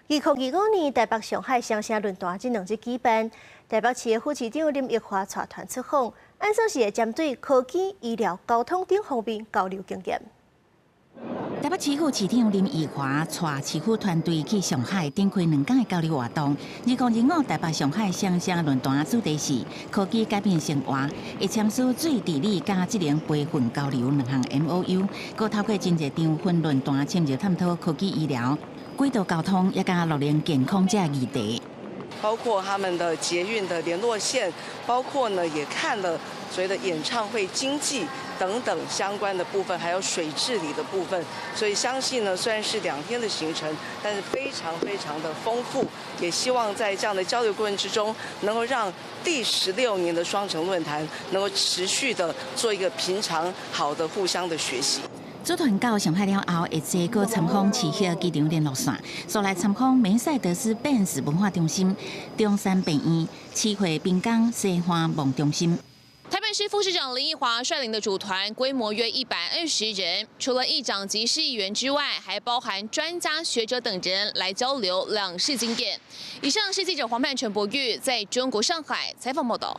2025年台北上海雙城論壇這2日舉辦，台北市的副市長林奕華帶團出訪，按說是會針對科技、醫療、交通等方面交流經驗。台北市副市長林奕華帶市府團隊去上海展開2天的交流活動。2025台北上海雙城論壇主題是科技改變生活，會簽署水治理佮職能培訓交流兩項 MOU，閣透過真濟場分論壇深入探討科技醫療、軌道交通以及老齡健康這議題。包括他們的捷運的聯絡線，包括呢也看了所謂的演唱會經濟等等相關的部分，還有水治理的部分。所以相信呢，雖然是2天的行程，但是非常非常的豐富。也希望在這樣的交流過程之中，能夠讓第16年的雙城論壇能夠持續的做一個平常好的互相的學習。組團到上海了後，會坐閣參訪池後機場聯絡線，紲來參訪梅賽德斯奔馳文化中心、中山病院、徐匯濱江西岸夢中心。台北市副市長林奕華率領的組團規模約120人，除了議長及市議員之外，還包含專家學者等人來交流兩市經驗。以上是記者黃盼陳博玉在中國上海採訪報道。